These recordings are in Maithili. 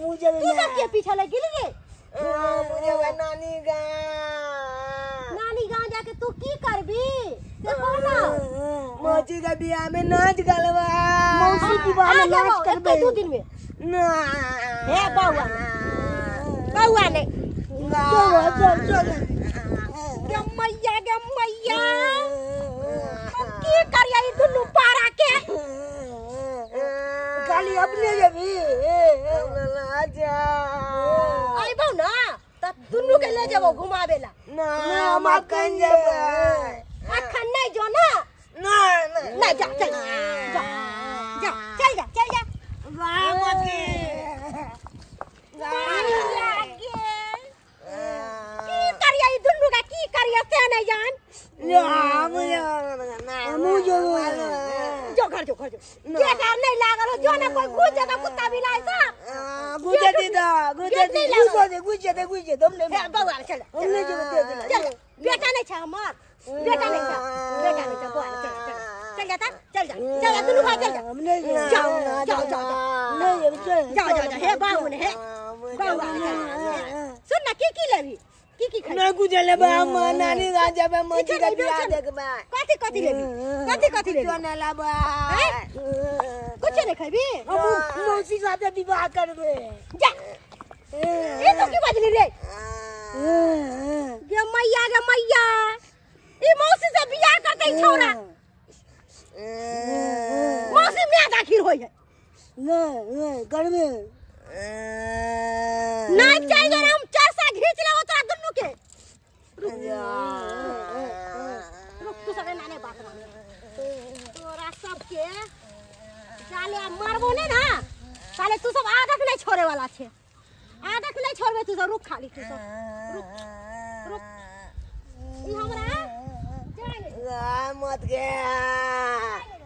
हमहूँ जेबै। तू सब के पीछा लग गेली रे? हमहूँ जेबै नानी गाँव। नानी गाँव जाके तू की करबी से कह ना। मौसी के बियाह में नाच गलबा। मौसी विवाह में नाच करबै 2 दिन में ना। हे बौआ, बौआ ने चल चल गे मैया, गे मैया, हम की करिया ई दुनू पारा के? खाली अपने जेबी। अइबौ ना त दुनू के ले जेबौ घुमाबे ला। ना हम अखन जेबै। अखन नहीं जो ना। ना ना जा, चल जा, जा चल जा, चल जा। की करिया ई दुनू के, की करिया से नहीं जान। हमहूँ जेबै। जो घर जो, घर जो। गेट आर नहीं लागल हो, जो ना कोई घुस जेतौ कुत्ता बिलाइ सब। गुजती दा, गुजती। घुस दे, घुस जेतै, घुस जेतै। हम नहीं, हे बौआ चल, हम नहीं जेबै दे देला। चल, बेटा नहीं छै हमर, बेटा नहीं छै, बेटा नहीं छै। बौआ चल, चल चल जाता, चल जा, चल जा दुनू भाई चल जा। हम नहीं जेबै। जाओ जाओ जाओ, नहीं जेबै, चल जाओ जाओ जाओ। हे बाबू ने, हे बौआ सुन ना, की की लेबी, की की खाबी? ना कुछ लेबै हम, नानी गाँव जेबै, मौसी के बियाह देखबै। कथी कथी लेबी, कथी कथी लेबी? कुछो नहीं लेबै। कुछ नहीं खाबी? हम मौसी साथे विवाह करबै। जा, ई तो की बजली रे? गे मैया, गे मैया, ई मौसी से बियाह करतै छौड़ा। मौसी my दाखिल होय है। नहीं नहीं करबै। नहीं चाहिए, हम चरसा घींच लेबो तोरा दुनू के। रुक, तू सब नाने बात माने। तोरा सबके जाले मारबो ने ना, साले तू सब आदत नहीं छोड़े वाला छे, आदत नहीं छोड़बे तू सब। रुक खाली, तू सब रुक रुक। ई हमरा जाए मत गे।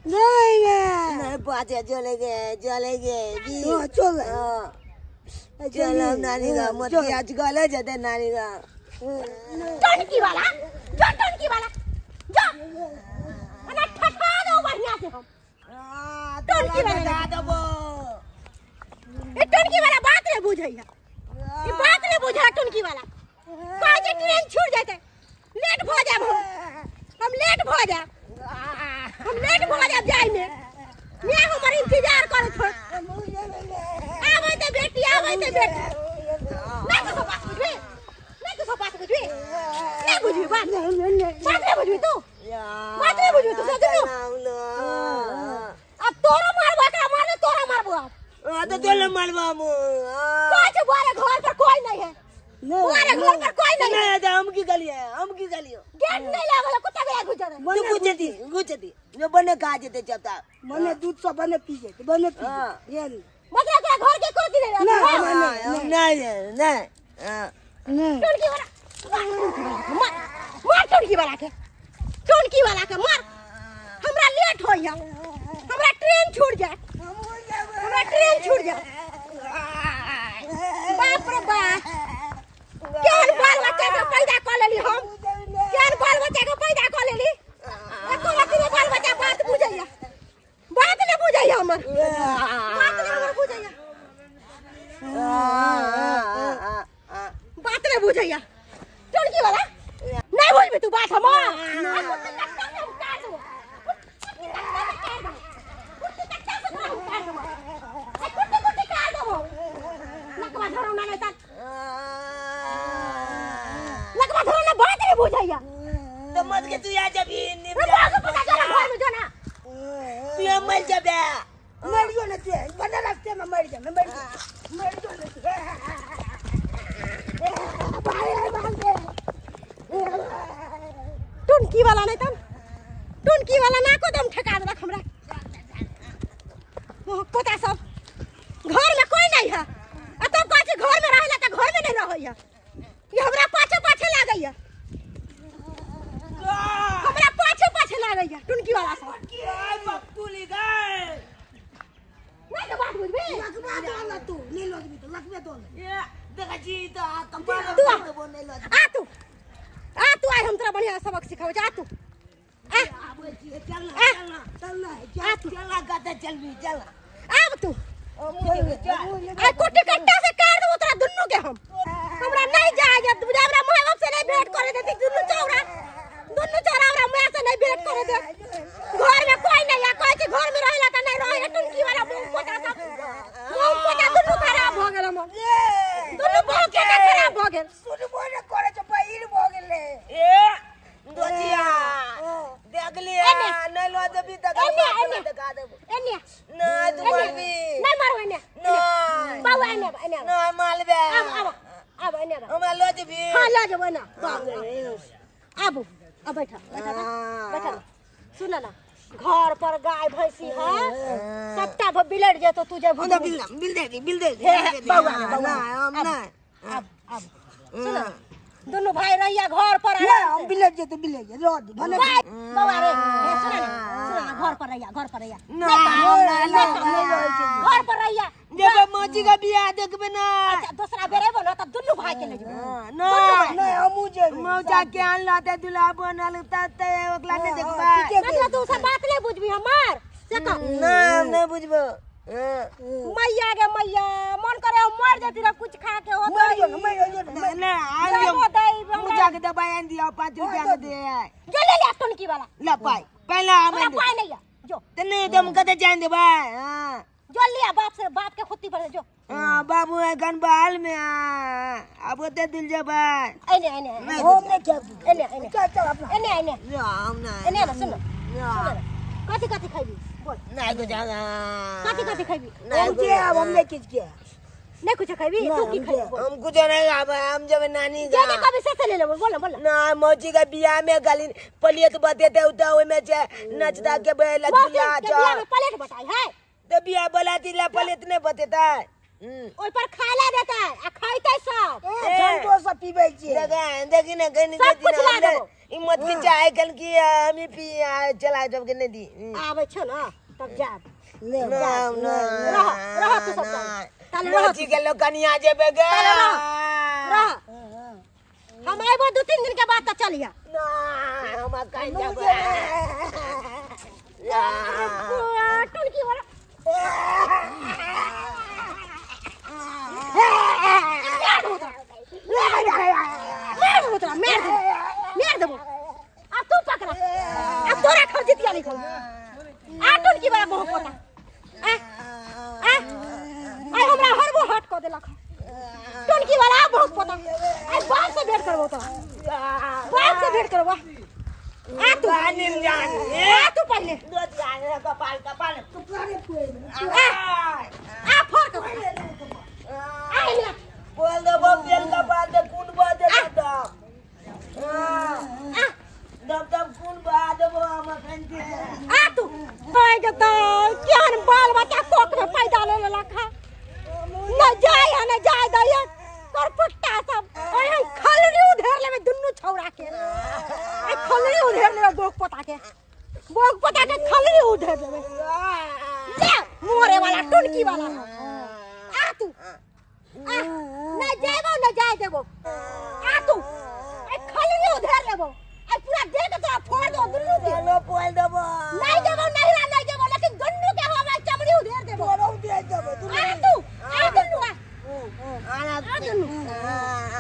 नहीं नहीं पाचे चले गए, चले गए जी। चल चलो नानी गाँव मत के आज गले जते नानी गाँव। टनकी वाला जो, टनकी वाला जो, अना ठठा दो बढ़िया से हम। टनकी वाला बता देबो। ए टनकी वाला बात नहीं बुझैया, ई बात नहीं बुझा टनकी वाला। कहै छै ट्रेन छूट जेतै, लेट भ जाब हम लेट भ जाब, हम लेट भ जाब जाय में। मैं हमर इंतजार करत हो। आबै ते बेटी, आबै ते बेटी। नहीं तो सब बात बुझबी, नहीं तो सब बात बुझबी, नहीं बुझबी बात, बात नहीं बुझबी तू, बात नहीं बुझबी तू सब। अब तोरा मारबो, एकरा मारबो, तोरा मारबो अब। हां तो तोला मारबो हम। कोई छै बोरे घर पर कोई नहीं है, बोरे घर पर कोई नहीं है। नहीं तो हम की गली है, हम की गली है। गेट नहीं लागल, कुत्ता बिलाई घुस जेतै। तू गुजती गुजती जो बने खा जेते जता मने दूध सब बने पी जेते, बने पी जेते। ये मतलब तोरा घर के कुर्सी ले नहीं नहीं नहीं नहीं। टोनकी वाला मार, मार टोनकी वाला के, टोनकी वाला के मार। हमरा लेट होइया, हमरा ट्रेन छूट जाए, हमरा ट्रेन छूट जाए। बाप रे बाप, केहन बाल बच्चा के पैदा कऽ लेली हम, केहन बाल बच्चा के पैदा कऽ लेली। एको रत्ती नहि बाल बच्चा बात बुझैया, बात नहि बुझैया हमर, बात नहि हमर बुझैया, बात नहि बुझैया। टोनकी वाला नहीं बुझबी तू बात हमर। लकवा धरौना नहीं त, लकवा धरौना बात नहीं बुझैया। तो मत के तू आ जबी पता चला घर में जो ना, तू मर जबे। मर जो ना तू, बना रास्ते में मर जा, मर जा, मर जो ना तू। भाई भाग दे। टुनकी वाला नहीं तन, टुनकी वाला ना को दम ठका देलक हमरा। पोता सब घर में कोई नहीं है, आ तब कहै छै घर में रहला त घर में नहीं रहैया। ई हमरा पाछे पाछे लागैया, हमरा पाछे पाछे लागैया टुनकी वाला सब। नहीं तो बात बुझबी, लकवा दो तू नहीं लजबी तो लकवे दो। ये देखै छी त कपाल तू आ, तू आ, तू आइ हम तोरा बढ़िया सबक सिखाबै छी। आ तू आ, चलना चलना चलना चलना, गाता चलबी चलना। आब तू आ कुट्टी कट्टा से काट देबो तोरा दुन्नू के हम। हमरा नहीं जाए जब हमरा माय बाप से नहीं भेंट करे देती दुन्नू चौरा हमरा माय से नहीं भेंट करे दे। घर में कोई नहीं है, कोई के घर में रहेला त नहीं रहे। टुनकी वाला मुंह पोता सब मुंह पोता दुन्नू खराब भ गेल हमर। दुन्नू बहुत के खराब भ गेल। सुनबो ने करे छ पहिर भ गेले। ए दोचिया देख लिया नहीं लो देबी त देखा देबो। एने नहीं तू मारबी नहीं मारबो एने नहीं बाबू एने एने नहीं मारबे। आब आब आब एने हमरा लो देबी। हां ल जेबो ना बाबू आबू। अब बैठा बैठा बैठा। सुन ना घर पर गाय भैंसी है सबटा बिलट जेतो तू जे बिल बिल दे दी बिल दे दे बौआ बौआ हम ना आब आब सुन दोनों भाई रहिया घर पर। ना हम बिलट जेतो बिलट जे रह दी भले बौआ रे। सुन ना सुन ना घर पर रहिया घर पर रहिया ना घर पर रहिया। जब मौजी का बियाह देखबे ना। अच्छा दूसरा बेर अइबो ना तब दुनू भाई के ले जेबो। ना ना हमू जेबे। मौजा के आनला ते दुल्हा बनल त ते ओकला ने देखबा। मतलब तू सब बात नहीं बुझबी हमार से कह ना हम नहीं बुझबो। मैया गे मैया मन करे मर जती रे कुछ खा के हो मर जो मर जो ना आन मौजा के दवाई आन दिया 5 रुपया के दे जो ले ले टुनकी वाला ला पाई पहला हम पाई नहीं है जो तने दम कते जान दे भाई। हां जो लिया बाप से बाप के खुत्ती पर जो। हां बाबू है गन बाल में अब ओते दिल जा भाई। एने एने हम ने क्या एने एने चल चल अपना एने एने हम ना एने ना सुन कथि कथि खाइबी बोल। ना को जाना कथि कथि खाइबी हम के अब हमने किछ किया नहीं कुछ खाइबी तू की खाइबी? हम कुछ नहीं खाबे हम जब नानी का जे कभी से ले लेबो बोल बोल ना मौजी का बियाह में गाली पलियत बतेते उता ओय में जे नचदा के बेला दुला जा बियाह में पलेट बताई है तो बियाह बोला दिला पलेट नहीं बतेता ओय पर खाला देता है आ खाइते सब ठंडो सब पीबै छी। देखा देखी ना कहीं सब कुछ ला देबो। ई मत की चाय कल की हम ही पी चला जब के नहीं दी आबै छ ना तब जाब ले ना ना रह रह तू सब ताले रह मौजी के लोग कनिया जेबे गे रह हम आइबो 2-3 दिन के बाद त चलिया ना हम कहीं जाबे ना टुनकी वाला मार दे मार देबो। अब तू पकड़ा अब तोरा खा जितिया लिखल आ टुनकी वाला बहुत पता आ आ आ हमरा हरबो हट क देलक टुनकी वाला बहुत पता। आ बाप से भेंट करबो तोरा बाप से भेंट करबो। आ तू जान आ तू पहले कपाल कपाल तू पुराने पुए आ आ फोड़ के आ इला बोल दे बेल का बाद दे कौन बाद दे दब आ दब दब कौन बाद देबो हम अखन के आ तू पाई जता केहन बाल बच्चा कोक में पैदा ले लेलक है न जाय है न जाय दैया करपट्टा सब ओहन खलड़ी उधेर लेबे दुन्नू छौरा के आ खलड़ी उधेर लेबे बोक पोता के बोक पोता के खलड़ी उधेर लेबे ले मोरे वाला टुनकी वाला आ तू आ न जायबो न जाय देबो आ तू आ खलड़ी उधेर लेबो आ पूरा देह के तोरा फोड़ दो दुन्नू के चलो बोल देबो नहीं देबो नहीं रा नहीं देबो लेकिन दुन्नू के हम चमड़ी उधेर देबो तोरा उधेर देबो आ तू आ दुन्नू आ आ दुन्नू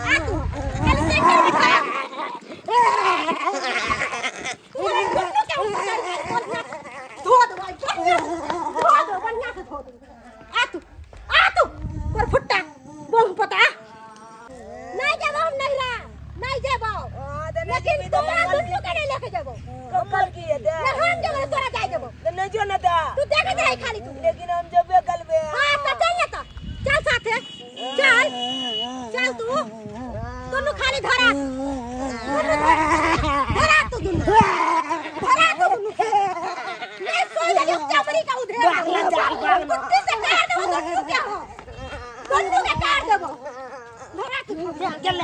आ तू कल से कर बिठा दुन्नू के हम धो दो धो दो बढ़िया से धो दो। आ तू पर फुट्टा बोंग पता नहीं जेबो हम नहीं रा नहीं जेबो लेकिन तोरा दुन्नू के नहीं लेके जेबो कमल की है ना हम जेबो तोरा जाय देबो नहीं जो ना ता तू देखत रही खाली तू लेकिन हम जेबे कलबे। हां त चल ना त चल साथे चल चल तू दुन्नू खाली धरा धरा तू दुन्नू धरा तू दुन्नू मैं सो जाके चमड़ी का उधेर कुत्ते से काट देबो दुन्नू के हो दुन्नू के काट देबो धरा तू चल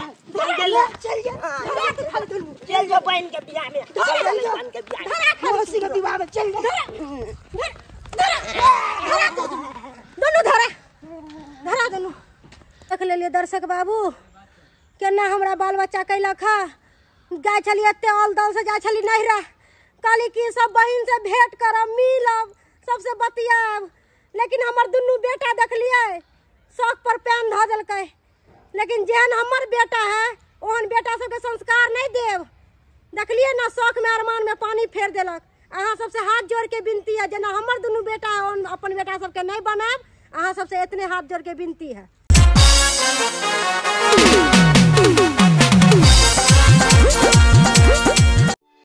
चल चल जा धरा तू खाली दुन्नू चल जो बहन के बियाह में चल बहन के बियाह धरा खाली मौसी के विवाह में चल जा धरा धरा धरा तू दुन्नू धरा धरा दुन्नू। देख लेलिए दर्शक बाबू केना हमरा बाल बच्चा कैलक है। जाइ छली एते ऑल दल से जाइ छली नैहरा, कहली कि सब बहिन से भेंट करब, मिलब, सबसे बतियाब। लेकिन हमर दुनू बेटा देखलियै शौक पर पैन धऽ देलकै। लेकिन जेहन हमर बेटा है ओहन बेटा सबके संस्कार नहीं देव। देखलियै ना शौक में अरमान में पानी फेर देलक। अहाँ सबसे हाथ जोड़ के विनती है, जेना हमर दुनू बेटा है ओहन अपन बेटा सबके नहीं बनायब। अहाँ सबसे इतने हाथ जोड़ के विनती है।